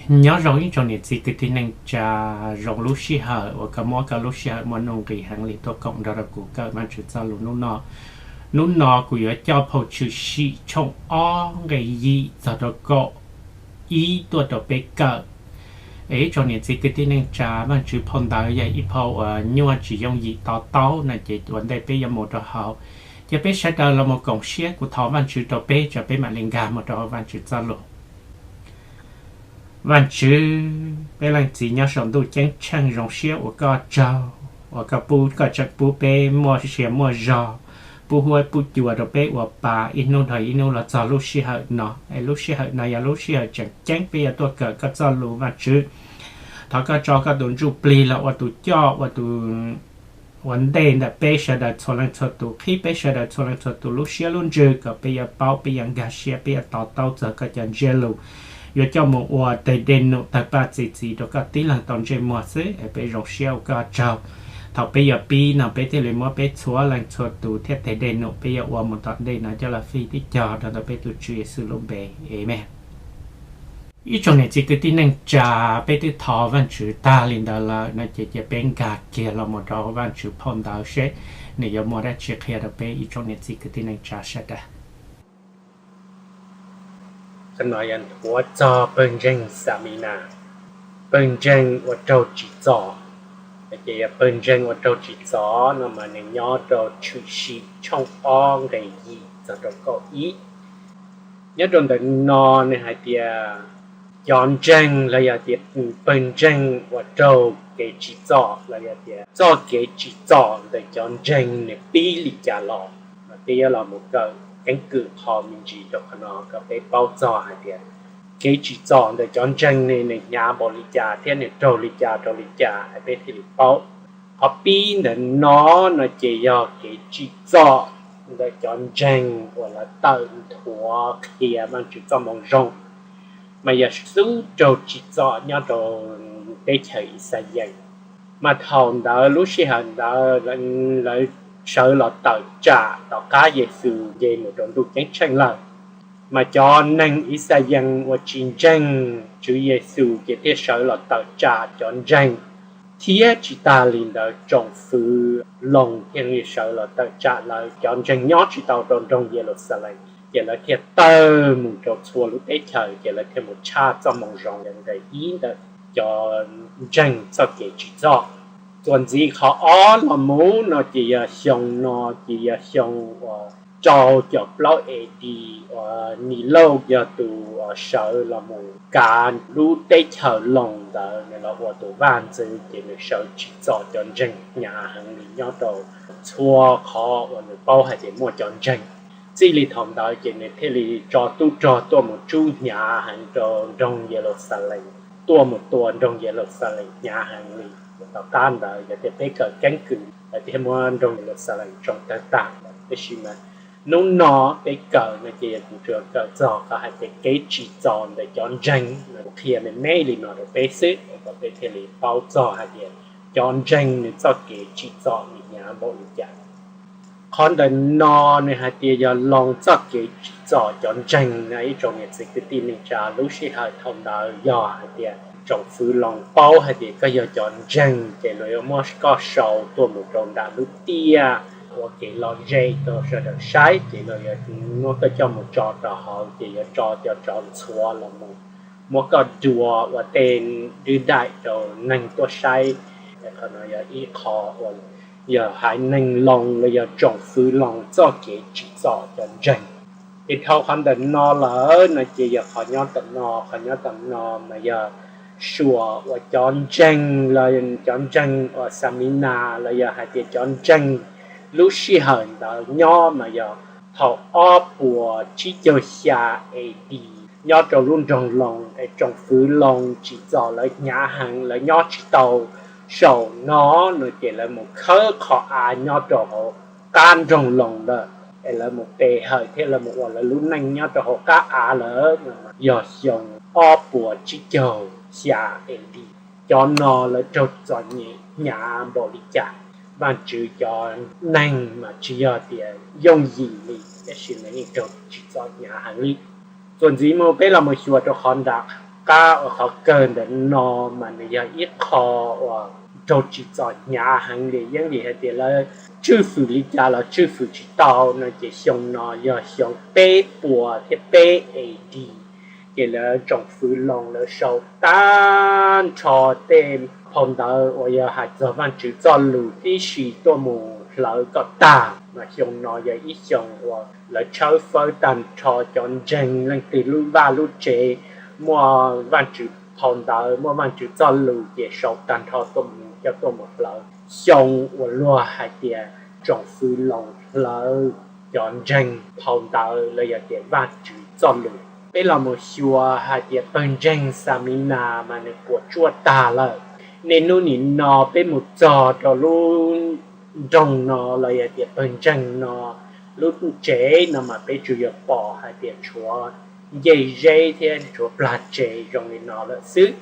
Nyob zoo ib tsoom niam txiv kwv tij neej tsa, zoo lub sij hawm uas koj muab koj lub sij hawm muaj nuj nqis heev li tuaj koom nrog rau kuv kawm Vajtswv txoj lus hnub no. Hnub no kuv yuav coj phau Tshwm Sim tshooj ob nqe yim txog rau kaum ib tuaj rau peb kawm. Es ib tsoom niam txiv kwv tij neej tsa, Vajtswv phau ntawv yog ib phau uas nyuaj tsis yooj yim to taub no ces ua ntej peb yuav mus rau hauv, ces peb sawv daws los mus koom siab, kuv thov Vajtswv rau peb, tsam peb mam li nkag mus rau hauv Vajtswv txoj lus. Vajtswv, peb Leej Txiv nyob saum ntuj ceeb tsheej, zoo siab ua koj tsaug uas koj pub, koj tseem pub peb muaj sia muaj zog, pub huab pub cua rau peb ua pa ib hnub dhau ib hnub los txog lub sij hawm no. Es lub sij hawm no yog lub sij hawm tseem ceeb peb yuav tuaj kawm koj txoj lus, Vajtswv. Thov koj tso koj tus Ntsuj Plig los ua tus coj, ua tus ua ntej ntawm peb sawv daws txhua leej txhua tus, qhib peb sawv daws txhua leej txhua tus lub siab lub ntsws kom peb yuav paub, peb yuav nkag siab, peb yuav to taub txog koj cov ntsiab lus, yuav coj mus ua tes dej num tawg paj txi txiv rau koj tib leeg tau ntsej muag xwb. Es peb zoo siab ua koj tsaug. Thaum peb yuav pib no peb thiaj li muab peb txhua leej txhua tus thiab tes dej num peb yuav ua mus tom ntej no coj los fij tib co rau ntawm peb tus Tswv Yexus lub npe, amees. Ib tsoom niam txiv kwv tij neej tsa, peb twb thov Vajtswv tag li ntawd lawm no ces cia peb nkag kiag los mus rau Vajtswv phau ntawv seb nws yuav muaj dab tsi qhia rau peb ib tsoom niam txiv kwv tij neej tsa sawv daws. Qhov no yog nthuav txog pawg ntseeg Xaminas, pawg ntseeg uas raug tsim txom. Ces yog pawg ntseeg uas raug tsim txom no mas nws nyob rau Tshwm Sim tshooj ob nqe yim txog rau kaum ib. Nyob rau ntawm no nws hais tias cov ntseeg los yog tias pawg ntseeg uas raug kev tsim txom los yog tias txoj kev tsim txom ntawm cov ntseeg nws pib li cas los, mas peb yuav los mus kawm keeb kwm qho me ntsis rau qhov no kom peb paub txog hais tias kev tsim txom ntawm cov ntseeg ne nws hnyav npaum li cas thiab nws raug li cas rau li cas es peb thiaj li paub. Qhov pib ntawm no no ces yog kev tsim txom ntawm cov ntseeg uas lawv tawm nthuav qhia Vajtswv txoj moo zoo, mas yog xub raug tsim txom nyob rau teb chaws Ixayees. Mas thaum ntawd lub sij hawm ntawd lawv sawv los tawm tsam tom qab Yexus nce mus rau ntuj ceeb tsheej lawm. Mas cov neeg Ixayees uas tsis ntseeg Tswv Yexus ces thiaj sawv los tawm tsam cov ntseeg, thiab tsis tas li ntawd tsoom fwv Loos thiaj li sawv los tawm tsam lawv. Cov ntseeg nyob tsis tau rau nroog Yeluxalees ces lawv thiaj tawg mus rau txhua lub teb chaws ces lawv thiaj mus tshaj txoj moo zoo nqe ib ntawm cov ntseeg txoj kev tsim txom. Txuas ntxiv qhov ob los mus no ces yog xyoo no ces yog xyoo uas rau caum plaub A D uas Nilauj yog tus sawv los mus kav lub teb chaws Loos ntawd, nws los ua tus vaj ntxwv ces nws sawv tsim txom cov ntseeg hnyav heev li nyob rau txhua qhov uas nws paub hais tias muaj cov ntseeg. Txij li thaum ntawd ces nws thiaj li tso tub rog tuaj mus tsub hnyav heev rau nroog Yeluxalees, tuaj mus tua nroog Yeluxalees hnyav heev li. Tom qab ntawd yog tias peb kawm keeb kwm lawv thiaj muab nroog Yeluxalees tsoo tawg tag. Tab sis mas hnub no peb kawm no ces kuv tsuas kawm txog qhov hais tias kev tsim txom ntawm cov ntseeg, kuv qhia me me li no rau peb xwb kom peb thiaj li paub txog hais tias cov ntseeg nws txoj kev tsim txom nws hnyav npaum li cas. Qhov ntawm no nws hais tias yog Loos txoj kev tsim txom cov ntseeg no ib tsoom niam txiv kwv tij neej tsa. Lub sij hawm thaum ntawd yog hais tias tsoom fwv Loos paub hais tias koj yog cov ntseeg ces luag yuav muab koj sau tuaj mus rau nram lub tiaj ua kev lom zem rau sawv daws saib, ces luag yuav muab koj coj mus tso rau hauv ces yuav tso cov tsov ntxhuav los mus muab koj dua ua tej dwb daim rau neeg tuaj saib. Qhov no yog ib qho uas yog haiv neeg Loos los yog tsoom fwv Loos txoj kev tsim txom cov ntseeg. Ces dhau qhov ntawm no lawm no ces yog qhov nyob tam no, qhov nyob tam no mas yog suas uas cov ntseeg los cov ntseeg uas Xaminas los yog hais tias cov ntseeg lub sij hawm ntawd nyob mas yog thaum ob puas tsib caug xya A D nyob rau lub nroog Loos es tsoom fwv Loos tsim txom lawv hnyav heev, lawv nyob tsis tau saum no no ces lawv mus khawb qhov av nyob rau hauv qab nroog Loos ntawd es lawv mus pe hawm thiab lawv mus ua lawv lub neej nyob rau hauv qab av lawm. Yog xyoo ob puas tsib caug xya A D. Cov no lawv raug txom nyem hnyav npaum li cas? Vaajtswv cov neeg mas tsis yog tias yooj yim li, tab sis lawv yeej raug tsim txom hnyav heev li. Txuas ntxiv mus peb los mus xyuas rau qhov nram qab uas qhov kawg ntawm no mas nws yog ib qho uas raug tsim txom hnyav heev li. Yeej vim hais tias lawv tswj fwm li cas los tswj fwm tsis tau no ces xyoo no yog xyoo peb puas thiab peb A D, ces lawv tsoom fwv Loos lawv sau tag nrho tej phau ntawv uas yog hais txog Vajtswv txoj lus tib si tuaj mus hlawv kom tag. Mas xyoo no yog ib xyoo uas lawv tshawb fawb tag nrho cov ntseeg leej twg lub vaj lub tsev muaj Vajtswv phau ntawv, muaj Vajtswv txoj lus ces sau tag nrho tuaj mus coj tuaj mus hlawv. Xyoo uas luag hais tias tsoom fwv Loos hlawv cov ntseeg phau ntawv los yog tias Vajtswv txoj lus. Peb los mus xyuas hais tias pawg ntseeg Xaminas mas nws puas tsuaj tag lawm. Niaj hnub nim no peb mus txog rau lub nroog no los yog tias pawg ntseeg no lub tsev no mas peb tsuas yog pom hais tias tshuav ncej zeb thiab tshuav plag tsev zoo li no lawm xwb.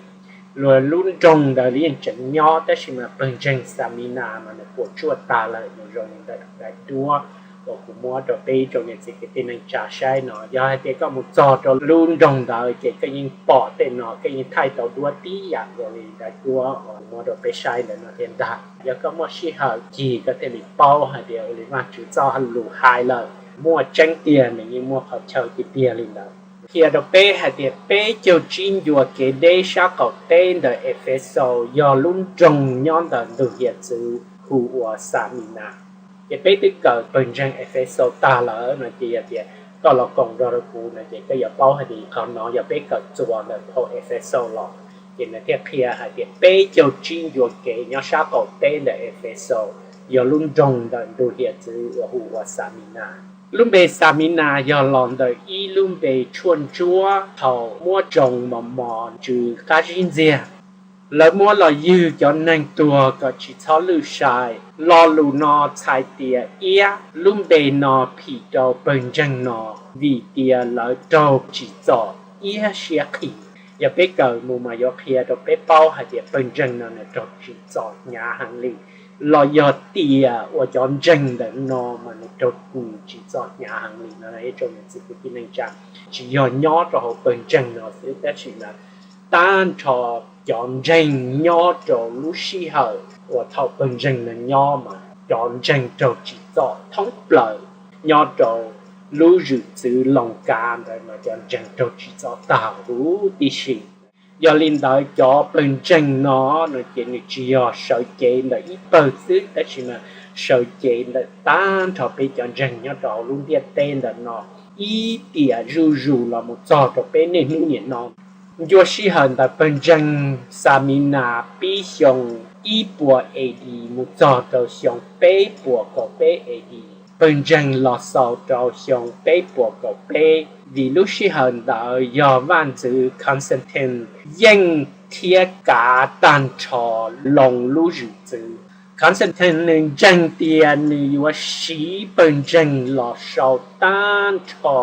Luag lub nroog ntawd li yeej tseem nyob tab sis mas pawg ntseeg Xaminas mas nws puas tsuaj tag lawm, nws zoo li ntawm daim duab uas kuv muab rau peb tsoom niam txiv kwv tij neej tsa saib no. Yog hais tias koj mus txog rau lub nroog ntawd ces koj yeej pom tej no, koj yeej thaij tau duab tib yam nkaus li daim duab uas muab rau peb saib ntawm no thiab ntag. Yog koj muaj sij hawm cig koj thiaj li paub hais tias ua li Vajtswv txoj lus hais lawm muaj tseeb tiag, nws yeej muaj qhov chaw tiag tiag li ntawd. Qhia rau peb hais tias peb caug tsib ncua kev deb sab qaum teb ntawm Efexus yog lub nroog nyob ntawm ntug hiav txwv hu ua Xaminas. Ces peb twb kawm pawg ntseeg Efexus tag lawm no ces yog tias koj los koom nrog rau kuv no ces koj yuav paub hais tias qhov no yog peb kawm txuas ntawm phau Efexus los. Ces nws thiaj qhia hais tias peb caug tsib ncua kev nyob sab qaum teb ntawm Efexus yog lub nroog ntawm ntug hiav txwv uas hu ua Xaminas. Lub npe Xaminas yog los ntawm ib lub npe tshuaj ntsuab thaum muab tsoo mos mos tsw qab zib ntxiag. Lawv muab los ywg cov neeg tuag kom tsis txhob lwj sai. Lo lus no txhais tias iab. Lub npe no phim rau pawg ntseeg no vim tias lawv raug tsim txom iab siab qhis. Yog peb kawm mus mas yuav qhia rau peb paub hais tias pawg ntseeg no nws raug tsim txom hnyav heev li, los yog tias ua cov ntseeg ntawm no mas nws raug tsim txom hnyav heev li no. Ib tsoom niam txiv kwv tij neej tsa, tsis yog nyob rau hauv pawg ntseeg no xwb tab sis mas tag nrho cov ntseeg nyob rau lub sij hawm uas thaum pawg ntseeg no nyob mas cov ntseeg raug tsim txom thoob plaws nyob rau lub zwm txwv Loos Kav ntawd mas cov ntseeg raug tsim txom tag huv tib si. Yog li ntawd cov pawg ntseeg no no ces nws tsis yog sawv cev ntawm ib pawg xwb tab sis mas sawv cev ntawm tag nrho peb cov ntseeg nyob rau hauv lub ntiaj teb ntawm no ib tiam zuj zus los mus txog rau peb niaj hnub niam no. Ncua sij hawm ntawm pawg ntseeg Xaminas pib xyoo ib puas A D mus txog rau xyoo peb puas kaum peb A D. Pawg ntseeg los xaus rau xyoo peb puas kaum peb, vim lub sij hawm ntawd yog vaj ntxwv Constantine yeej thiab kav tag nrho Loos lub zwm txwv. Constantine nws ntseeg tias nws yuav siv pawg ntseeg los sau tag nrho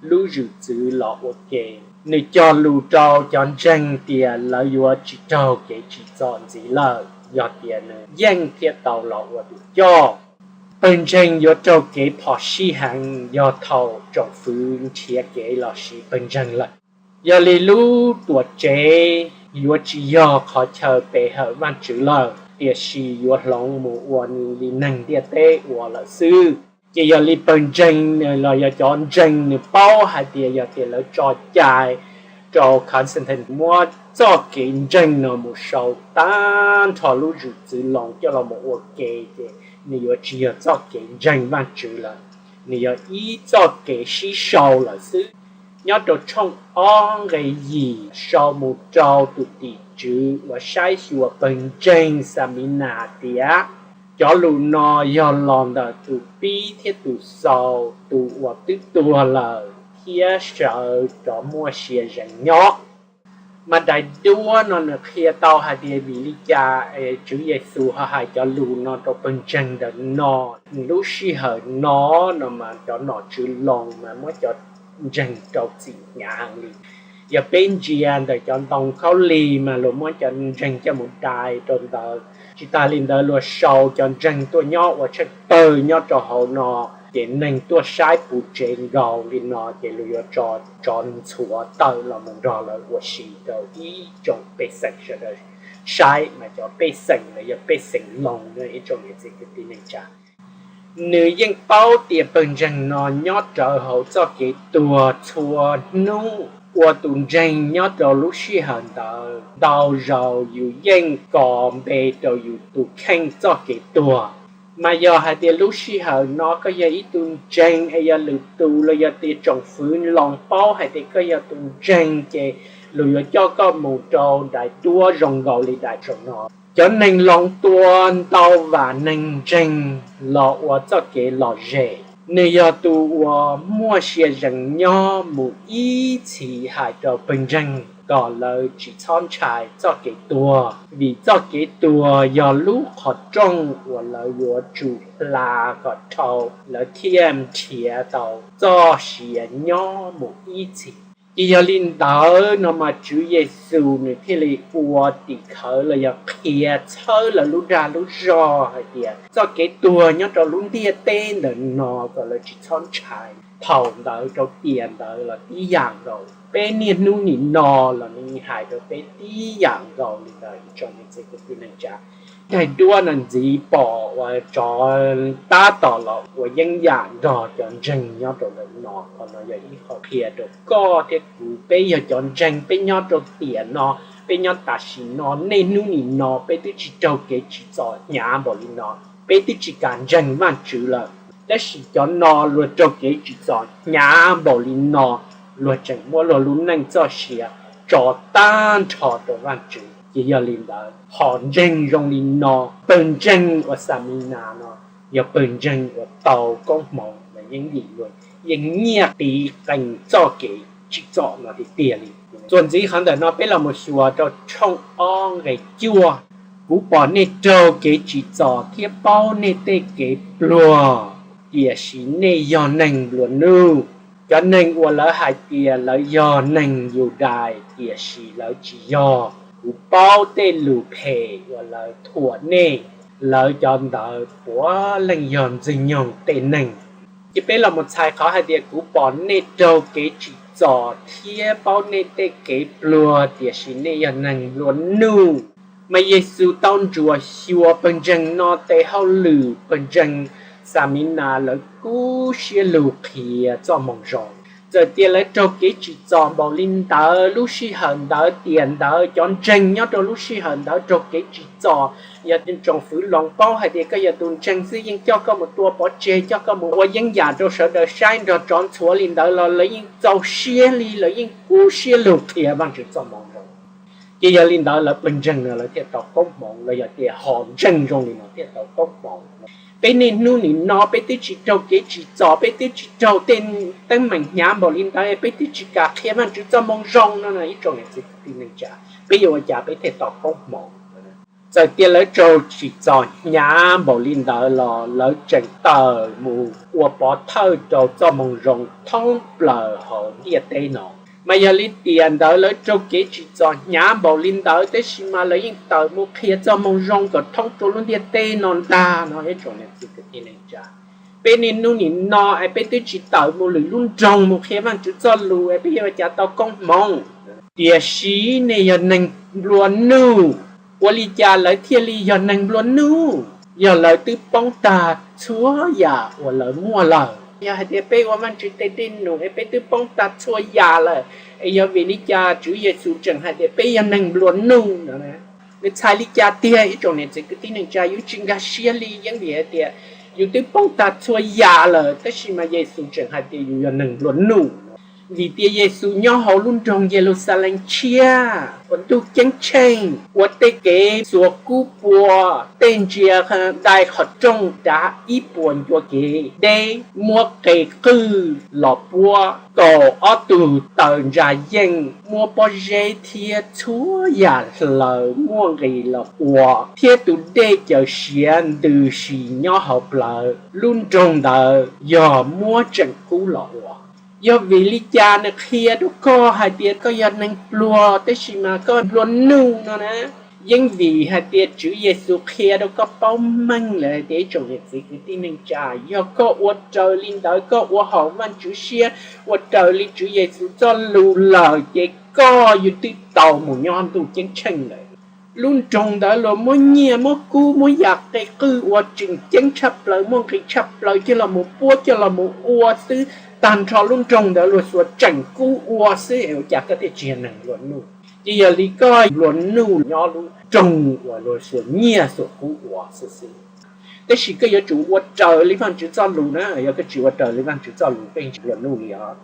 lub zwm txwv los ua ke. Nws cog lus rau cov ntseeg tias lawv yuav tsis raug kev tsim txom ntxiv lawm yog tias nws yeej thiaj tau los ua tus coj. Pawg ntseeg yuav raug kev phom sij heev yog thaum tsoom fwv nrhiav kev los siv pawg ntseeg lawm. Yog li lub tuam tsev yuav tsis yog qhov chaw pe hawm Vajtswv lawm, tiam sis yuav hloov mus ua li neeg ntiaj teb ua lawm xwb. Ces yog li pawg ntseeg los yog cov ntseeg nws paub hais tias yog tias lawv tso cai rau Constantine muab txoj kev ntseeg no mus sau tag nrho lub zwm txwv Loos coj los mus ua ke, ces nws yuav tsis yog txoj kev ntseeg Vajtswv lawm, nws yog ib txoj kev sib sau lawm xwb. Nyob rau tshooj ob nqe yim sau mus rau tus tim tswv uas saib xyuas pawg ntseeg Xaminas tias cov lus no yog los ntawm tus pib thiab tus xaus, tus uas twb tuag lawm thiab sawv rov muaj sia zees nyob. Mas daim duab no nws qhia tau hais tias vim li cas Tswv Yexus ho hais cov lus no rau pawg ntseeg ntawm no. Lub sij hawm no no mas cov nom tswv Loos mas muab cov ntseeg rau txim hnyav heev li. Yog peb ntsia ntawm cov ntoo khaub lig mas luag muab cov ntseeg coj mus dai rau ntawd. Tsis tas li ntawd luag sau cov ntseeg tuaj nyob ua tsheej pawg nyob rau hauv no Ces neeg tuaj saib puv tsev nkaus li no ces luag yuav tso tsov ntxhuav tawm los mus nrog lawv ua si rau ib tsoom pej xeem sawv daws saib, mas cov pej xeem ntawd yog pej xeem Loos, ib tsoom niam txiv kwv tij neej tsa. Nws yeej paub tias pawg ntseeg no nyob rawv hauv txoj kev tuag txhua hnub, ua tus ntseeg nyob rau lub sij hawm ntawd ntau zaus yus yeej kos npe rau yus tus kheej txoj kev tuag. Mas yog hais tias lub sij hawm no koj yog ib tug ntseeg es yog lwm tus los yog tias tsoom fwv Loos paub hais tias koj yog tus ntseeg ces luag yuav coj koj mus rau daim duab zoo nkaus li daim saum no. Cov neeg Loos tua ntau vam neeg ntseeg los ua txoj kev lom zem. Nws yog tus uas muaj sia zees nyob mus ib txhis hais rau pawg ntseeg kom lawv tsis txhob ntshai txoj kev tuag, vim txoj kev tuag yog lub qhov rooj uas lawv yuav tsum hla kom dhau lawv thiaj nrhiav tau txoj sia nyob mus ib txhis. Ces yog li ntawd no mas Tswv Yexus nws thiaj li ua tim khawv los yog qhia txhawb lawv lub dag lub zog hais tias txoj kev tuag nyob rau lub ntiaj teb ntawm no kom lawv tsis txhob ntshai. Thaum ntawd rau tiam ntawd los tib yam nkaus, peb niaj hnub nim no los nws hais rau peb tib yam nkaus li ntawd ib tsoom niam txiv kwv tij neej tsa. Daim duab no ntxiv pom uas tsov tab tom los ua yeeb yam nrog cov ntseeg nyob rau ntawm no. Qhov no yog ib qho qhia rau koj thiab kuv, peb yog cov ntseeg, peb nyob rau tiam no, peb nyob tam sim no, niaj hnub nim no peb twb tsis raug kev tsim txom hnyav npaum li no, peb twb tsis kam ntseeg Vajtswv lawm. Tab sis cov no luag raug kev tsim txom hnyav npaum li no, luag tseem muab luag lub neej txoj sia tso tag nrho rau Vajtswv. Ces yog li ntawd, hom ntseeg zoo li no, pawg ntseeg uas Xaminas no yog pawg ntseeg uas tau koob hmoov, mas yeej yim luag yeej nyiaj tiv qees txoj kev tsim txom no tiag tiag li. Txuas ntxiv qhov ntawm no peb los mus xyuas rau tshooj ob nqe cuaj. Kuv pom nej raug kev tsim txom thiab paub nej tej kev pluag, tiam sis nej yog neeg nplua nuj. Cov neeg uas lawv hais tias lawv yog neeg Yudais tiam sis lawv tsis yog. Kuv paub tej lus phem uas lawv thuam nej, lawv cov ntawd puav leej yog Ntxwg Nyoog tej neeg. Ces peb los mus txhais qhov hais tias kuv pom nej raug kev tsim txom thiab paub nej tej kev pluag, tiam sis nej yog neeg nplua nuj. Mas Yexus tau ntsuas xyuas pawg ntseeg no tes hauj lwm, pawg ntseeg Xaminas lawv kub siab lug qhia txoj moo zoo. Txawm tias lawv raug kev tsim txom npaum li ntawd, lub sij hawm ntawd tiam ntawd cov ntseeg nyob rau lub sij hawm ntawd raug kev tsim txom, yog tsoom fwv Loos paub hais tias koj yog tus ntseeg xwb yeej coj koj mus tua pov tseg, coj koj mus ua yeeb yam rau sawv daws saib nrog tsov ntxhuav li ntawd los lawv yeej txaus siab li, lawv yeej kub siab lug qhia Vajtswv txoj moo zoo. Ces yog li ntawd lawv pawg ntseeg no lawv thiaj tau koob hmoov los yog tias hom ntseeg zoo li no thiaj tau koob hmoov. Peb niaj hnub nim no peb twb tsis raug kev tsim txom, peb twb tsis raug tej teeb meem hnyav npaum li ntawd, peb twb tsis kam qhia Vajtswv txoj moo zoo no, ib tsoom niam txiv kwv tij neej tsa, peb yuav ua cas peb thiaj tau koob hmoov? Txawm tias lawv raug tsim txom hnyav npaum li ntawd los lawv tseem tawm mus ua pov thawj rau txoj moo zoo thoob plaws hauv ntiaj teb no. Mas yog li tiam ntawd lawv raug kev tsim txom hnyav npaum li ntawd, tab sis mas lawv yeej tawm mus qhia txoj moo zoo kom thoob rau lub ntiaj teb no ntag no, ib tsoom niam txiv kwv tij neej tsa. Peb niaj hnub nim no es peb twb tsis tawm mus lwm lub nroog mus qhia Vajtswv txoj lus es peb yuav ua cas tau koob hmoov? Tiam sis nej yog neeg nplua nuj. Ua li cas lawv thiaj li yog neeg nplua nuj? Yog lawv twb poob tag txhua yam uas lawv muaj lawm. Yog hais tias peb ua Vajtswv tej dej num es peb twb poob tag txhua yam lawm, es yog vim li cas Tswv Yexus tseem hais tias peb yog neeg nplua nuj no? Nws txhais li cas tiag ib tsoom niam txiv kwv tij neej tsa? Yus tsis nkag siab li, yeej vim hais tias yus twb poob tag txhua yam lawm, tab sis mas Yexus tseem hais tias yus yog neeg nplua nuj. Vim tias Yexus nyob hauv lub nroog Yeluxalees tshiab uas ntuj ceeb tsheej, ua tej kev xuas kub pua, tej ntsia dai qhov rooj dav ib puas ncua kev deb, muab qe qwj los puab, kaum ob tug taws ntsa yeej, muab pob zeb thiab txhua yam hlaws muaj nqis los ua, thiab tus dej caws siav ntws si nyob hauv plawv. Lub nroog ntawd yog muab tseem kub los ua. Yog vim li cas nws qhia rau koj hais tias koj yog neeg pluag tab sis mas koj nplua nuj no na? Yeej vim hais tias Tswv Yexus qhia rau koj paub meej lawm tias, ib tsoom niam txiv kwv tij neej tsa, yog koj ua raws li ntawd, koj ua haum Vajtswv siab, ua raws li Tswv Yexus txoj lus lawm, ces koj yuav twb tau mus nyob ntuj ceeb tsheej lawm. Lub nroog ntawd luag muab nyiaj muab kub muab yam qe qwj ua tseem ceeb tshaj plaws, muaj nqis tshaj plaws, coj los mus puab coj los mus ua xwb, tag nrho lub nroog ntawd luag xuas tseem kub ua xwb, ua cas koj thiaj tsis yog neeg nplua nuj? Ces yog li koj nplua nuj nyob lub nroog uas luag xuas nyiaj xuas kub ua xwb xwb. Tab sis koj yuav tsum ua raws li Vajtswv txoj lus na, yog koj tsis ua raws li Vajtswv txoj lus, koj yeej tsis nplua nuj li os.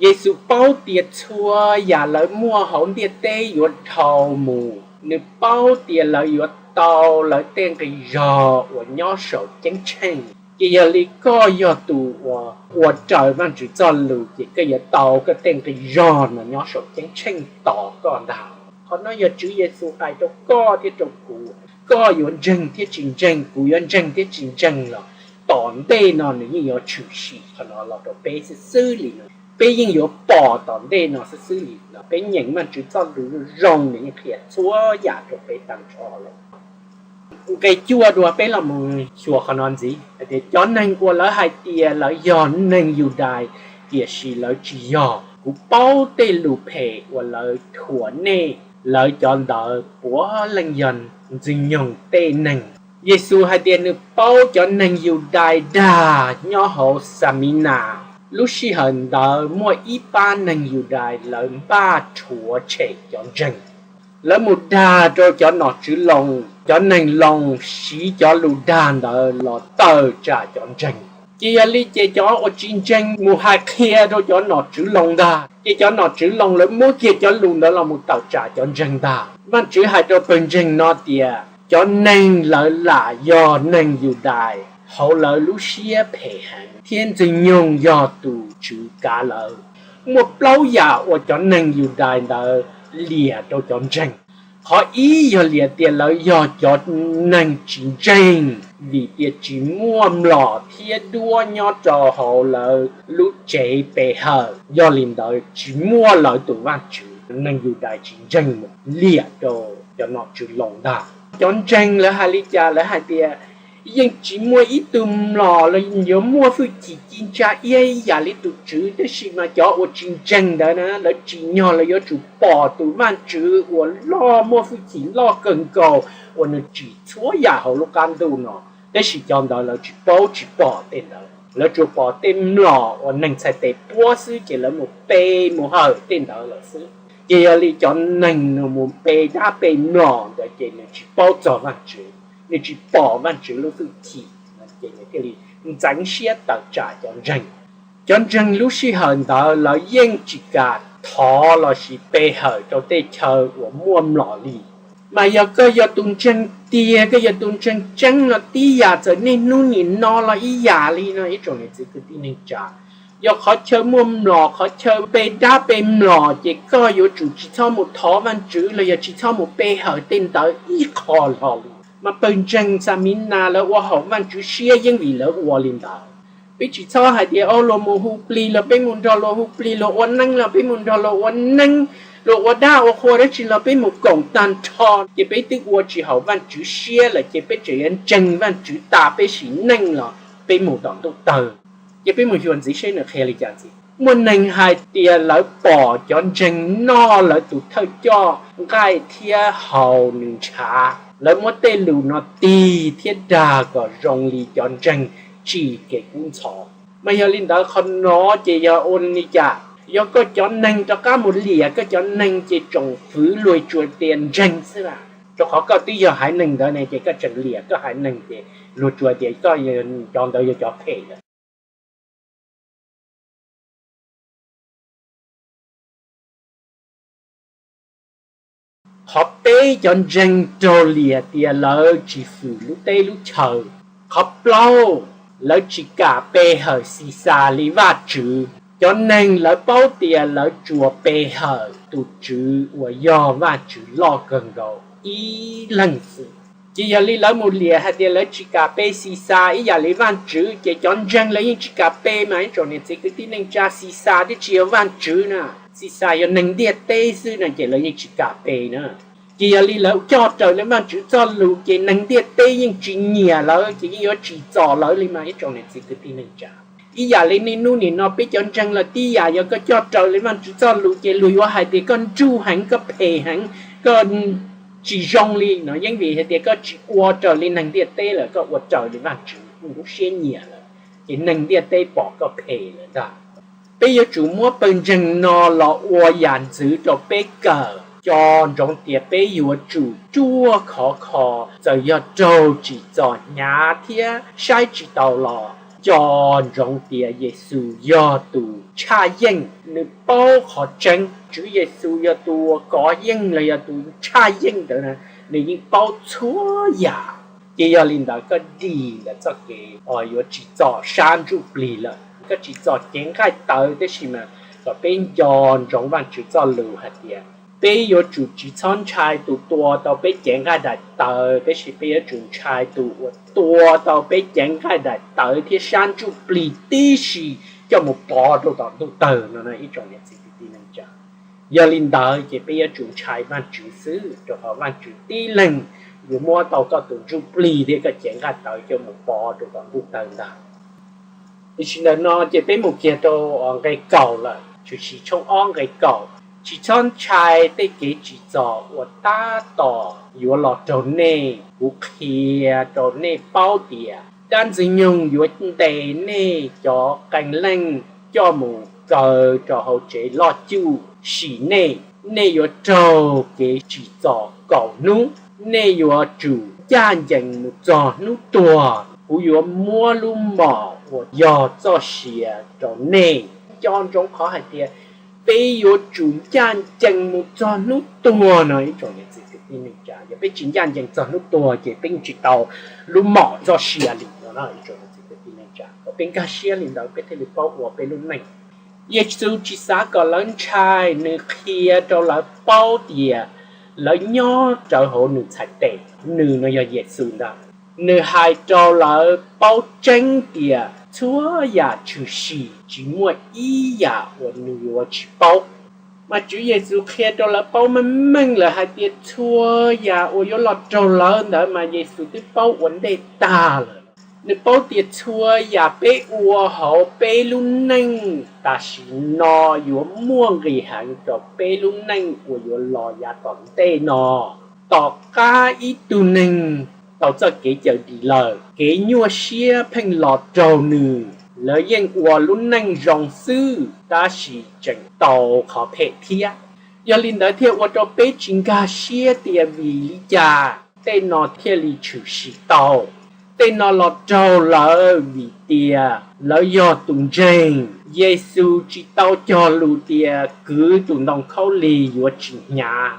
Yexus paub tias txhua yam lawv muaj hauv ntiaj teb yuav dhau mus, nws paub tias lawv yuav tau lawv tej nqi zog uas nyob saum ceeb tsheej. Ces yog li koj yog tus uas ua raws Vajtswv txoj lus, ces koj yuav tau koj tej nqi zog no nyob saum ceeb tsheej tos koj ntag. Qhov no yog Tswv Yexus hais rau koj thiab rau kuv. Koj yuav ntseeg thiab tsis ntseeg, kuv yuav ntseeg thiab tsis ntseeg los tom ntej no nws yeej yuav tshwm sim qhov no los rau peb xwb xwb li no. Peb yeej yuav pom tom ntej no xwb xwb li no. Peb nyeem Vajtswv txoj lus zoo, nws yeej qhia txhua yam rau peb tag nrho lawm. Nqe cuaj dua peb los mus xyuas qhov no ntxiv hais tias, cov neeg uas lawv hais tias lawv yog neeg Yudais, tiam sis lawv tsis yog. Kuv paub tej lus phem uas lawv thuam nej, lawv cov ntawd puav leej yog Ntxwg Nyoog tej neeg. Yexus hais tias nws paub cov neeg Yudais dag nyob hauv Xaminas. Lub sij hawm ntawd muaj ib pab neeg Yudais lawv npaj rhuav tshem cov ntseeg. Lawv mus dag rau cov nom tswv Loos, cov neeg Loos siv cov lus dag ntawd los tawm tsam cov ntseeg. Ces yog li ces cov uas tsis ntseeg mus hais qhia rau cov nom tswv Loos ntag, ces cov nom tswv Loos lawv muab kiag cov lus ntawd los mus tawm tsam cov ntseeg ntag. Vajtswv hais rau pawg ntseeg no tias cov neeg lawv lam yog neeg Yudais hauv lawv lub siab phem heev, thiab Ntxwg Nyoog yog tus tswv kav lawv. Muaj plaub yam uas cov neeg Yudais ntawd liam rau cov ntseeg. Qhov ib yog liam tias lawv yog cov neeg tsis ntseeg, vim tias tsis muaj mlom thiab duab nyob rau hauv lawv lub tsev pe hawm, yog li ntawd tsis muaj lawv tus Vajtswv. Neeg Yudais tsis ntseeg mus liam rau cov nom tswv Loos ntag. Cov ntseeg lawv hais li cas? Lawv hais tias yeej tsis muaj ib tug mlom los yuav muaj hwj chim ci ntsa iab ib yam li tus tswv, tab sis mas cov uas tsis ntseeg ntawd na, lawv tsim nyog lawv yuav tsum pom tus Vajtswv uas loj muaj hwj chim loj kawg nkaus uas nws tsim txhua yam hauv lub qab ntuj no, tab sis cov ntawd lawv tsis paub tsis pom tej ntawd, lawv tsuas pom tej mlom uas neeg txhais tes puab xwb ces lawv mus pe mus hawm tej ntawd lawm xwb. Ces yog li cov neeg nws mus pe dab pe mlom ntawd ces nws tsis paub txog Vajtswv, nws tsis pom Vajtswv lub hwj chim, ces nws thiaj li ntxeev siab tawm tsam cov ntseeg. Cov ntseeg lub sij hawm ntawd lawv yeej tsis kam thov lossis pe hawm rau tej chaw uas muaj mlom li. Mas yog koj yog tus ntseeg tiag, koj yog tus ntseeg tseeb no, tib yam txawm niaj hnub nim no los ib yam li no, ib tsoom niam txiv kwv tij neej tsa, yog qhov chaw muaj mlom, qhov chaw pe dab pe mlom, ces koj yuav tsum tsis txhob mus thov Vajtswv los yog tsis txhob mus pe hawm tej ntawd ib qho hlo li. Mas pawg ntseeg Xaminas lawv ua haum Vajtswv siab yeej vim lawv ua li ntawd. Peb tsis txhob hais tias, o, luag mus hu plig los peb mus nrog luag hu plig, luag ua neeb los peb mus nrog luag ua neeb, luag ua dab ua qhua dab tsi los peb mus koom tag nrho, ces peb twb ua tsis haum Vajtswv siab lawm, ces peb tseem yuav ntseeg Vajtswv tas peb sim neej los peb mus tom ntuj tawg. Ces peb mus xyuas ntxiv seb nws qhia li cas ntxiv. Muaj neeg hais tias lawv pom cov ntseeg noj lawv tus thawj coj nqaij thiab haus nws ntshav. Lawv muab tej lus no tig thiab dag kom zoo li cov ntseeg tsim kev kub ntxhov. Mas yog li ntawd qhov no ces yog ua li cas? Yog koj cov neeg rov qab mus liam koj cov neeg ces tsoom fwv luag tsuas tias ntseeg xwb las. Rau qhov koj twb yog haiv neeg ntawd ne, ces koj tseem liam koj haiv neeg ces luag tsuas tias koj, cov ntawd yog cov phem lawm. Qhov peb, cov ntseeg raug liam tias lawv tsis hwm lub teb lub chaw. Qhov plaub, lawv tsis kam pe hawm Xixas li Vajtswv. Cov neeg lawv paub tias lawv tsuas pe hawm tus Tswv uas yog Vajtswv loj kawg nkaus ib leeg xwb. Ces yog li lawv mus liam hais tias lawv tsis kam pe Xixas ib yam li Vajtswv, ces cov ntseeg lawv yeej tsis kam pe mas ib tsoom niam txiv kwv tij neej tsa, Xixas twb tsis yog Vajtswv na, Xixas yog neeg ntiaj teb xwb no ces lawv yeej tsis kam pe na. Ces yog li lawv coj raws li Vajtswv txoj lus ces neeg ntiaj teb yeej tsis nyiam lawv, ces yeej yuav tsim txom lawv li mas ib tsoom niam txiv kwv tij neej tsa. Ib yam li niaj hnub nim no peb cov ntseeg los tib yam, yog koj coj raws li Vajtswv txoj lus ces luag yuav hais tias koj nruj heev, koj phem heev, koj tsis zoo li no, yeej vim hais tias koj tsis ua raws li neeg ntiaj teb lawm, koj ua raws li Vajtswv lub siab nyiam lawm, ces neeg ntiaj teb pom koj phem lawm ntag. Peb yuav tsum muab pawg ntseeg no los ua yam ntxwv rau peb kawm, nco ntsoov tias peb yuav tsum ruaj khov kho, txawm yog raug tsim txom hnyav thiab saib tsis taus los nco ntsoov tias Yexus yog tus tshaj yeej, nws paub qhov tseeb. Tswv Yexus yog tus uas kov yeej los yog tus tshaj yeej ntawd, nws yeej paub txhua yam. Ces yog li ntawd koj dim ntawm txoj kev yuav tsim txom sab ntsuj plig lawm, koj tsim txom cev nqaij tawv, tab sis mas kom peb nco ntsoov Vajtswv txoj lus hais tias peb yuav tsum tsis txhob ntshai tus tua tau peb cev nqaij daim tawv, tab sis peb yuav tsum ntshai tus uas tua tau peb cev nqaij daim tawv thiab sab ntsuj plig tib si coj mus pov rau tom ntuj tawg no, ib tsoom niam txiv kwv tij neej tsa. Yog li ntawd ces peb yuav tsum ntshai Vajtswv xwb, rau qhov Vajtswv tib leeg yuav muab tau koj tus ntsuj plig thiab koj cev nqaij tawv coj mus pov rau tom ntuj tawg ntag. Tiam sis ntawm no ces peb mus kiag rau nqe kaum lawm, Tshwm Sim tshooj ob nqe kaum. Tsis txhob ntshai tej kev tsim txom uas tab tom yuav los raug nej. Kuv qhia rau nej paub tias dab Ntxwg Nyoog yuav ntes nej cov qee leej coj mus kaw rau hauv tsev loj cuj sim nej. Nej yuav raug kev tsim txom kaum hnub. Nej yuav tsum ncaj ncees mus txog hnub tuag. Kuv yuav muab lub mom uas yog txoj sia rau nej. Nco ntsoov qhov hais tias peb yuav tsum ncaj ncees mus txog hnub tuag no, ib tsoom niam txiv kwv tij neej tsa. Yog peb tsis ncaj ncees txog hnub tuag ces peb yeej tsis tau lub mom txoj sia li no, ib tsoom niam txiv kwv tij neej tsa. Kom peb nkag siab li ntawd peb thiaj li paub ua peb lub neej. Yexus tsis xav kom lawv ntshai, nws qhia rau lawv paub tias lawv nyob rawv hauv nws txhais tes. Nws no yog Yexus ntag. Nws hais rau lawv paub tseeb tias txhua yam tshwm sim tsis muaj ib yam uas nws yuav tsis paub. Mas Tswv Yexus qhia rau lawv paub meej meej lawm hais tias txhua yam uas yuav los raug lawv ntawd mas Yexus twb paub ua ntej tag lawm. Nws paub tias txhua yam peb ua hauv peb lub neej tam sim no yuav muaj nqis heev rau peb lub neej uas yuav los yav tom ntej no. Tom qab ib tug neeg tau txoj kev cawm dim lawm, kev nyuaj siab pheej los raug nws. Lawv yeej ua lub neej zoo xwb tab sis tseem tau qhov phem thiab. Yog li ntawd thiaj ua rau peb tsis nkag siab tias vim li cas tej no thiaj li tshwm sim tau. Tej no los raug lawv vim tias lawv yog tus ntseeg. Yexus tsis tau cog lus tias kwv tus ntoo khaub lig yuav tsis hnyav.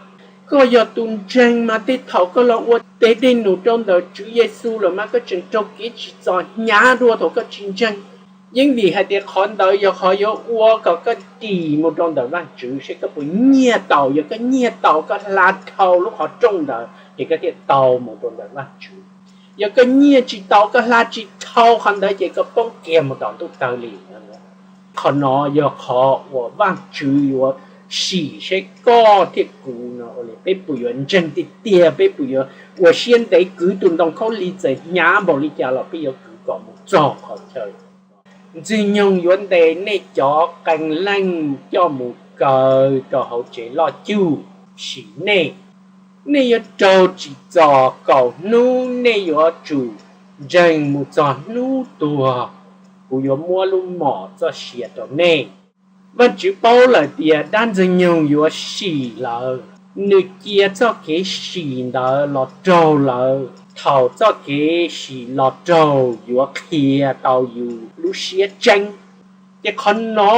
Koj yog tus ntseeg mas tej thaum koj los ua tes dej num rau ntawm Tswv Yexus lawm mas koj tseem raug kev tsim txom hnyav dua thaum koj tsis ntseeg. Yeej vim hais tias qhov ntawd yog qhov yuav ua kom koj dim mus rau ntawm Vajtswv, seb koj puas nyiag tau. Yog koj nyiag tau, koj hla dhau lub qhov rooj ntawd ces koj thiaj tau mus rau ntawm Vajtswv. Yog koj nyiag tsis tau, koj hla tsis dhau qhov ntawd ces koj poob kiag mus tom ntuj tawg li. Qhov no yog qhov uas Vajtswv yuav sim seb koj thiab kuv no ua li peb puas yuav ntseeg tiag tiag, peb puas yuav ua siab ntev kwv tus ntoo khaub lig txawm hnyav npaum li cas los peb yuav kwv kom mus txog qhov chaw. Ntxwg Nyoog yuav ntes nej cov qee leej coj mus kaw rau hauv tsev loj cuj sim nej. Nej yuav raug tsim txom kaum hnub, nej yuav tsum ntseeg mus txog hnub tuag. Kuv yuav muab lub mom txoj sia rau nej. Vajtswv paub lawm tias dab Ntxwg Nyoog yuav sim lawv. Nws cia txoj kev sim ntawd los raug lawv thaum txoj kev sim los raug yuav qhia tau yus lub siab tseeb. Ces qhov no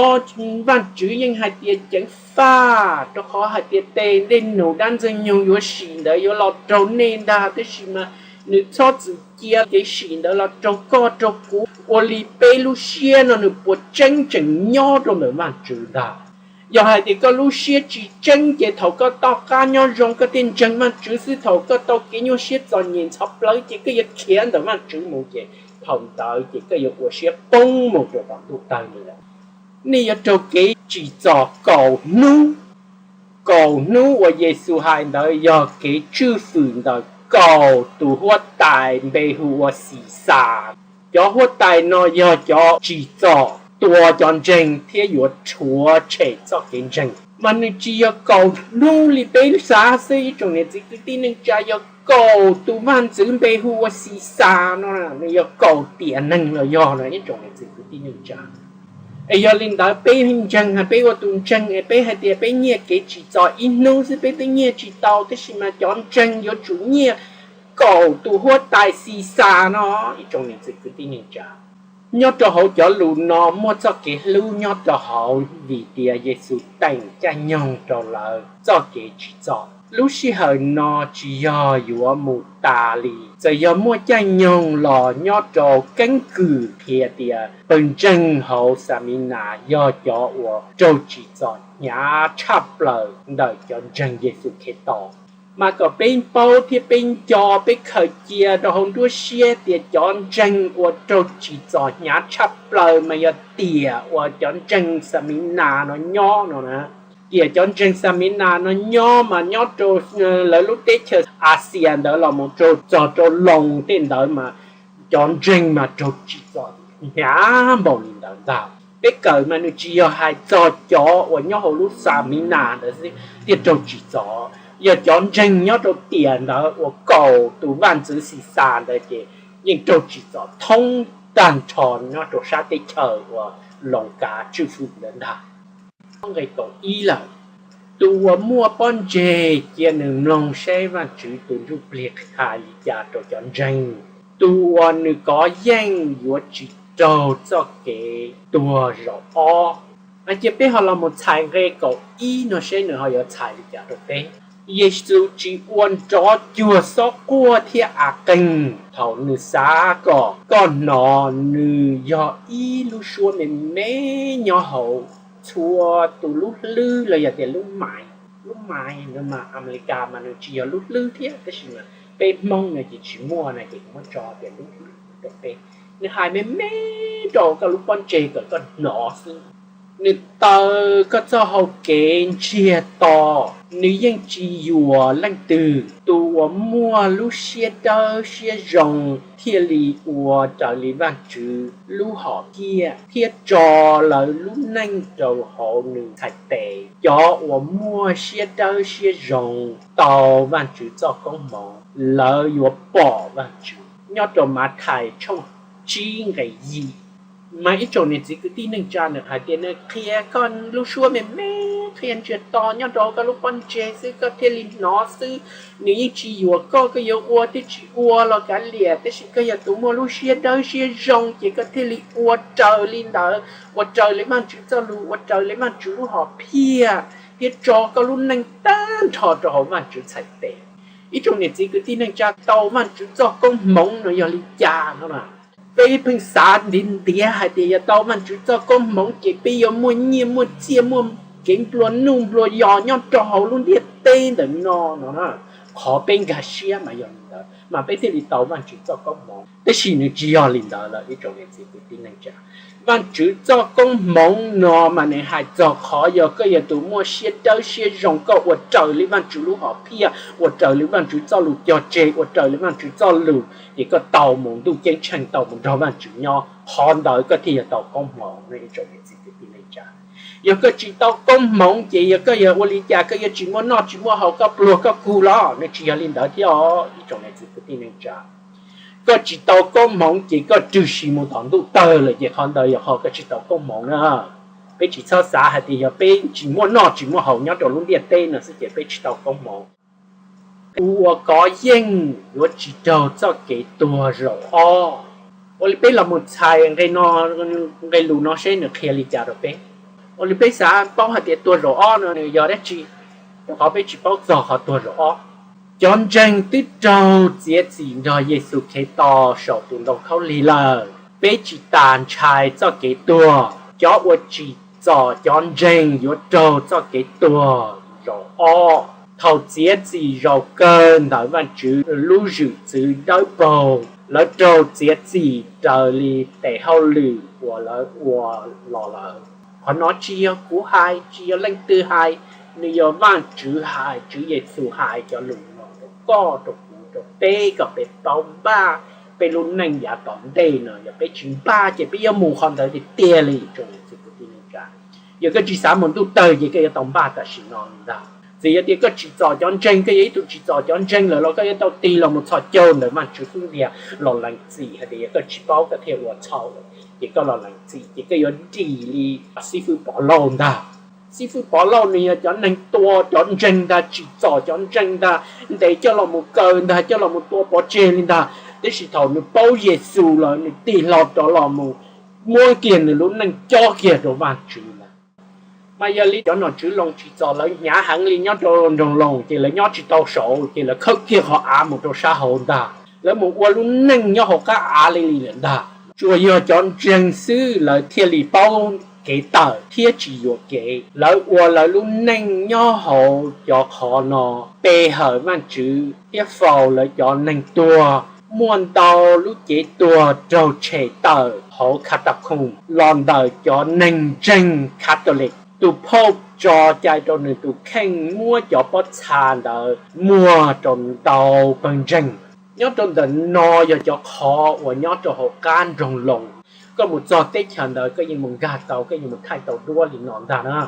Vajtswv yeej hais tias ceev faj, rau qhov hais tias tes dej num dab Ntxwg Nyoog yuav sim ntawd yuav los raug nej ntag, tab sis mas nws txhob txwm cia kev sim ntawd los raug koj raug kuv. Ua li peb lub siab no nws puas tseeb tseem nyob rau ntawm Vajtswv ntag. Yog hais tias koj lub siab tsis tseeb ces thaum koj toj qab nyob zoo koj thiaj ntseeg Vajtswv xwb, thaum koj tau kev nyuaj siab txom nyem ntxhov plawv ces koj yuav khiav ntawm Vajtswv mus, ces thaum ntawd ces koj yuav ua siab poob mus rau tom ntuj tawg li lawm. Nej yuav raug kev tsim txom kaum hnub. Kaum hnub uas Yexus hais ntawd yog kev tswj fwm ntawm kaum tus huab tais npe hu ua Xixas. Cov huab tais no yog cov tsim txom tua cov ntseeg thiab yuav rhuav tshem txoj kev ntseeg. Mas nws tsis yog kaum hnub li peb xav xwb, ib tsoom niam txiv kwv tij neej tsa, yog kaum tus vaj ntxwv npe hu ua Xixas no, nws yog kaum tiam neeg los yog no, ib tsoom niam txiv kwv tij neej tsa. Es yog li ntawd peb ntseeg, peb ua tus ntseeg es peb hais tias peb nyiaj kev tsim txom ib hnub xwb peb twb nyiaj tsis tau, tab sis mas cov ntseeg yuav tsum nyiaj kaum tus huab tais Xixas no, ib tsoom niam txiv kwv tij neej tsa. Nyob rau hauv cov lus no muaj txoj kev hlub nyob rau hauv vim tias Yexus teem caij nyoog rau lawv txoj kev tsim txom. Lub sij hawm no tsis yog yuav mus tas li, txawm yog muaj caij nyoog los nyob rau keeb kwm qhia tias pawg ntseeg hauv Xaminas yog cov uas raug tsim txom hnyav tshaj plaws ntawm cov ntseeg Yexus Khetos. Mas kom peb paub thiab peb nco, peb khaws cia rau hauv nruab siab tias cov ntseeg uas raug tsim txom hnyav tshaj plaws mas yog tiam uas cov ntseeg Xaminas no nyob no na. Tiam cov ntseeg Xaminas no nyob mas nyob rau lawv lub teb chaws Axias ntawd los mus rau txog rau Loos tej ntawd mas cov ntseeg mas raug tsim txom hnyav npaum li ntawd ntag. Peb kawm mas nws tsis yog hais txog cov uas nyob hauv lub Xaminas ntawd xwb thiaj raug tsim txom, yog cov ntseeg nyob rau tiam ntawd uas kaum tus vaj ntxwv Xixas ntawd ces yeej raug tsim txom thoob tag nrho nyob rau sab teb chaws uas Loos kav tswj fwm ntawd ntag. Nqe kaum ib lawm, tus uas muaj pob ntseg cia nws mloog seb Vajtswv tus ntsuj plig hais li cas rau cov ntseeg. Tus uas nws kov yeej yuav tsis raug txoj kev tuag zaum ob. Cia peb ho los mus txhais nqe kaum ib no seb nws ho yuav txhais li cas rau peb. Yexus tsis ua nrov cuag xob quaj thiab av qeeg thaum nws xav kom koj hnov, nws yog ib lub suab me me nyob hauv txhua tus lub hlwb los yog tias lub mais. Lub mais no mas Amelikas mas nws tsis yog lub hlwb thiab, tab sis mas peb Hmoob no ces tsis muaj no ces kuv muab tso tias lub hlwb rau peb. Nws hais me me rau koj lub pob ntseg kom koj hnov xwb. Nws taw koj txoj hau kev ntsiag to, nws yeej tsis yuam leej twg. Tus uas muaj lub siab dawb siab zoo thiaj li ua raws li Vajtswv lub hom phiaj thiab tso lawv lub neej rau hauv nws txhais tes. Cov uas muaj siab dawb siab zoo tau Vajtswv txoj koob hmoov, lawv yuav pom Vajtswv. Nyob rau Mathais tshooj tsib nqe yim. Mas ib tsoom niam txiv kwv tij neej tsa, nws hais tias nws qhia koj lub suab me me, qhia ntsiag to nyob rau koj lub pob ntseg xwb koj thiaj li hnov xwb. Nws yeej tsis yuam koj, koj yuav ua thiab tsis ua los kav liam, tab sis koj yog tus muaj lub siab dawb siab zoo ces koj thiaj li ua raws li ntawd, ua raws li Vajtswv txoj lus, ua raws li Vajtswv lub hom phiaj, thiab tso koj lub neej tag nrho rau hauv Vajtswv txhais tes. Ib tsoom niam txiv kwv tij neej tsa, tau Vajtswv txoj koob hmoov no yog li cas no na? Peb pheej xav ntiav ntiav hais tias yog tau Vajtswv txoj koob hmoov ces peb yuav muaj nyiaj muaj txiaj, muaj kev nplua nuj nplua yos nyob rau hauv lub ntiaj teb ntawm no no na. Qhov peb nkag siab mas yog li ntawd mas peb thiaj li tau Vajtswv txoj koob hmoov, tab sis nws tsis yog li ntawd lawm ib tsoom niam txiv kwv tij neej tsa. Vajtswv txoj koob hmoov no mas nws hais txog qhov yog koj yog tus muaj siab dawb siab zoo, koj ua raws li Vajtswv lub hom phiaj, ua raws li Vajtswv txoj lus cog tseg, ua raws li Vajtswv txoj lus, ces koj tau mus ntuj ceeb tsheej, tau mus nrog Vajtswv nyob, qhov ntawd koj thiaj yog tau koob hmoov no ib tsoom niam txiv kwv tij neej tsa. Yog koj tsis tau koob hmoov ces yog koj yog ua li cas koj yuav tsis muaj noj tsis muaj haus, koj pluag koj kug los? Nws tsis yog li ntawd thiab os ib tsoom niam txiv kwv tij neej tsa. Koj tsis tau koob hmoov ces koj rwg si mus tom ntuj tawg lawm ces qhov ntawd yog qhov koj tsis tau koob hmoov na. Peb tsis txhob xav hais tias yog peb tsis muaj noj tsis muaj haus nyob rau lub ntiaj teb no xwb ces peb tsis tau koob hmoov. Tus uas kov yeej yuav tsis raug txoj kev tuag zaum ob. Ua li peb los mus txhais nqe no, nqe lus no seb nws qhia li cas rau peb. Ua li peb xav paub hais tias tuag zaum ob no nws yog dab tsi, rau qhov peb tsis paub txog qhov tuag zaum ob. Cov ntseeg twb raug txiav txim nrog Yexus Khetos saum tus ntoo khaub lig lawm, peb tsis tas ntshai txoj kev tuag. Cov uas tsim txom cov ntseeg yuav raug txoj kev tuag zaum ob thaum txiav txim zaum kawg ntawm Vajtswv lub zwm txwv dawb paug. Lawv raug txiav txim raws li tes hauj lwm uas lawv ua los lawm. Qhov no tsis yog kuv hais, tsis yog leej twg hais, Nws yog Vajtswv hais, Tswv Yexus hais cov lus no rau koj, rau kuv, rau peb kom peb paub npaj peb lub neej yav tom ntej no. Yog peb tsis npaj ces peb yuav mus qhov ntawd tiag tiag li. Yog koj tsis xav mus ntuj tawg ces koj yuav tau npaj tam sim no li ntag. Txawm yog tias koj tsim txom cov ntseeg, koj yog ib tug tsim txom cov ntseeg lawm los koj yuav tau tig los mus txhos caug ntawm Vajtswv xub ntiag los lees txim hais tias yog koj tsis paub koj thiaj ua txhaum, ces koj los lees txim ces koj yuav dim li xib fwb Pov Lauj ntag. Xib fwb Pov Lauj nws yog cov neeg tua cov ntseeg ntag, tsim txom cov ntseeg ntag, ntes coj los mus kaw ntag, coj los mus tua pov tseg li ntag. Tiam sis thaum nws paub Yexus lawm nws tig hlo rov los mus muab kiag nws lub neej cob kiag rau Vajtswv ntag. Mas yog li cov nom tswv Loos tsim txom lawv hnyav heev li nyob rau nroog Loos ces lawv nyob tsis tau saud ces lawv khawb kiag qhov av mus rau sab hauv ntag. Lawv mus ua lub neej nyob hauv qab av li li lawm ntag. Tsuas yog cov ntseeg xwb lawv thiaj li paub kev tawm thiab tsis yuam kev. Lawv ua lawv lub neej nyob hauv cov qhov no, pe hawm Vajtswv thiab faus lawv cov neeg tuag. Muaj ntau lub cev tuag raug tshem tawm hauv catacomb los ntawm cov neeg ntseeg Catholic. Tus phauj tso cai rau nws tus kheej muab cov pob txha ntawd muag rau ntau pawg ntseeg. Nyob rau ntawm no yog cov qhov uas nyob rau hauv qab nroog Loos. Koj mus txog teb chaws ntawd koj yeej mus nkag tau, koj yeej mus thaij tau duab li no ntag na.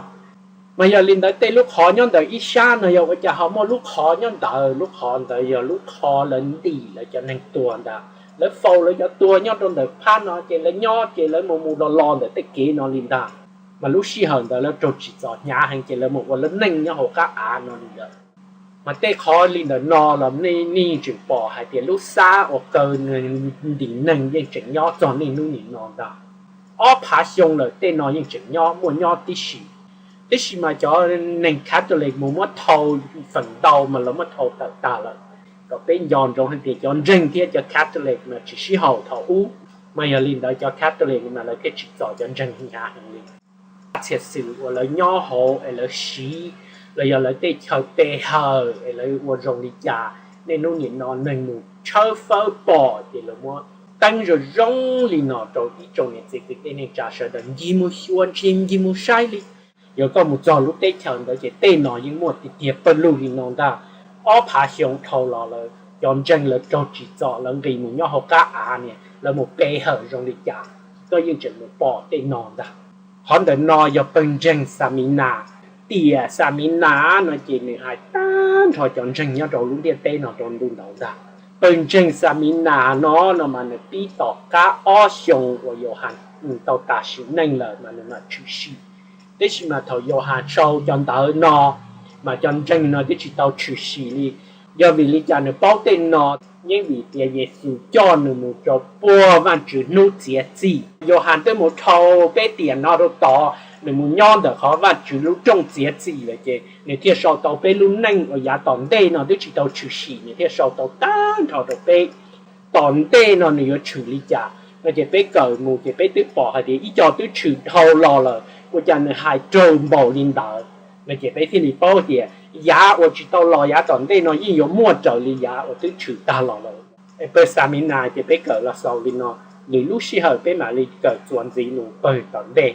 Mas yog li ntawd tej lub qhov nyob ntawm ib sab no yog ua cas ho muaj lub qhov nyob ntawd? Lub qhov ntawd yog lub qhov lawv ntim lawv cov neeg tuag ntag. Lawv faus lawv cov tuag nyob rau ntawm phab no ces lawv nyob ces lawv mus mus los los ntawm tej kev no li ntag. Mas lub sij hawm ntawd lawv raug tsim txom hnyav heev ces lawv mus ua lub neej nyob hauv qab av no li ntawd. Mas tej qhov li ntawm no los nej yeej tseem pom hais tias lub xab uas kaw ntim neeg yeej tseem nyob txog niaj hnub nim no ntag. Ob phav xyoo lawm tej no yeej tseem nyob muaj nyob tib si. Tab sis mas cov neeg Catholic mus muab thau feem ntau mas lawv muab thau tawm tag lawm. Kom peb nco ntsoov hais tias cov ntseeg thiab cov Catholic mas tsis sib haum thaum ub. Mas yog li ntawd cov Catholic mas lawv thiaj tsim txom cov ntseeg hnyav heev li. Txhia xwm uas lawv nyob hauv es lawv siv los yog lawv tej chaw pe hawm es lawv ua zoo li cas, niaj hnub nim no neeg mus tshawb fawb pom ces lawv muab teeb zoo zoo li no rau ib tsoom niam txiv kwv tij neej tsa sawv daws ncig mus xyuas ntsis ncig mus saib li. Yog koj mus txog lub teb chaws ntawd ces tej no yeej muaj tiag tiag pawg lug li no ntag. Ob phav xyoo dhau los lawm cov ntseeg lawv raug tsim txom lawv nqis mus nyob hauv qab av niam lawv mus pe hawm zoo li cas, koj yeej tseem mus pom tej no ntag. Qhov ntawm no yog pawg ntseeg Xa Mi Nas. Tiam Xa Mi Nas no ces nws hais tag nrho cov ntseeg nyob rau lub ntiaj teb no rau ntu ntawd ntag. Pawg ntseeg Xa Mi Nas no no mas nws pib tom qab ob xyoo uas Yauhas tau tas sim neej lawm mas nws mam tshwm sim. Tab sis mas thaum Yauhas sau cov ntawv no mas cov ntseeg no twb tsis tau tshwm sim li. Yog vim li cas nws paub tej no? Yeej vim tias Yexus coj nws mus rau puag Vajtswv hnub txiav txim. Yauhas twb mus dhau peb tiam no rau tod, nws mus nyob ntawm qhov Vajtswv lub rooj txiav txim lawm ces nws thiaj sau tau peb lub neej uas yav tom ntej no twb tsis tau tshwm sim, nws thiaj sau tau tag nrho rau peb. Tom ntej no nws yuav tshwm li cas no ces peb kawm mus ces peb twb pom hais tias ib co twb tshwm dhau los lawm, ua cas nws hais raug npaum li ntawd no ces peb thiaj li paub tias yav uas tsis tau los yav tom ntej no yeej yuav muaj raws li yav uas twb tshwm tag los lawm. Es pawg Xa Mi Nas ces peb kawm los xaus li no, lwm lub sij hawm peb mam li kawm txuas ntxiv mus pawg tom ntej.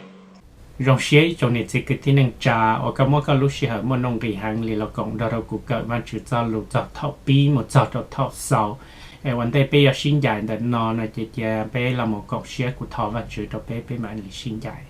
Zoo siab ib tsoom niam txiv kwv tij neej tsa uas koj muab koj lub sij hawm muaj nuj nqis heev li los koom nrog rau kuv kawm Vajtswv txoj lus txog thaum pib mus txog rau thaum xaus. Es ua ntej peb yuav sib ncaim ntawm no no ces cia peb los mus koom siab, kuv thov Vajtswv rau peb, peb mam li sib ncaim.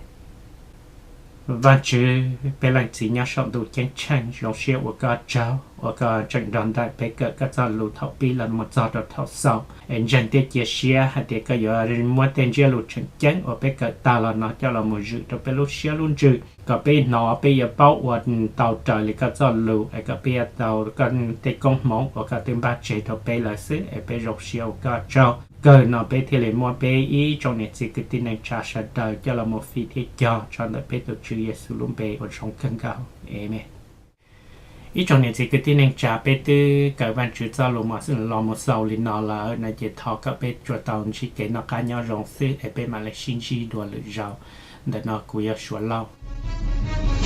Vajtswv, peb Leej Txiv nyob saum ntuj ceeb tsheej, zoo siab ua koj tsaug uas koj tseem nrog nraim peb kawm koj txoj lus thaum pib los mus txog rau thaum xaus. Es ntseeg thiab cia siab hais tias koj yuav muab tej ntsiab lus tseem ceeb uas peb kawm tag los no coj los mus zwm rau peb lub siab lub ntsws, kom peb hnov peb yuav paub ua tau raws li koj txoj lus, es kom peb yuav tau koj tej koob hmoov uas koj twb npaj tseg rau peb lawm xwb. Es peb zoo siab ua koj tsaug. Kawg no peb thiaj li muab peb ib tsoom niam txiv kwv tij neej tsa sawv daws coj los mus fij thiab cog tso ntawm peb tus Tswv Yexus lub npe uas zoo kawg nkaus. Amees. Ib tsoom niam txiv kwv tij neej tsa, peb twb kawm Vajtswv txoj lus mus los mus xaus li no lawm no ces thov kom peb tsuas tau ntsib kev noj qab nyob zoo xwb, es peb mam li sib ntsib dua lwm zaus. Ntawm no kuv yog Suav Lauj.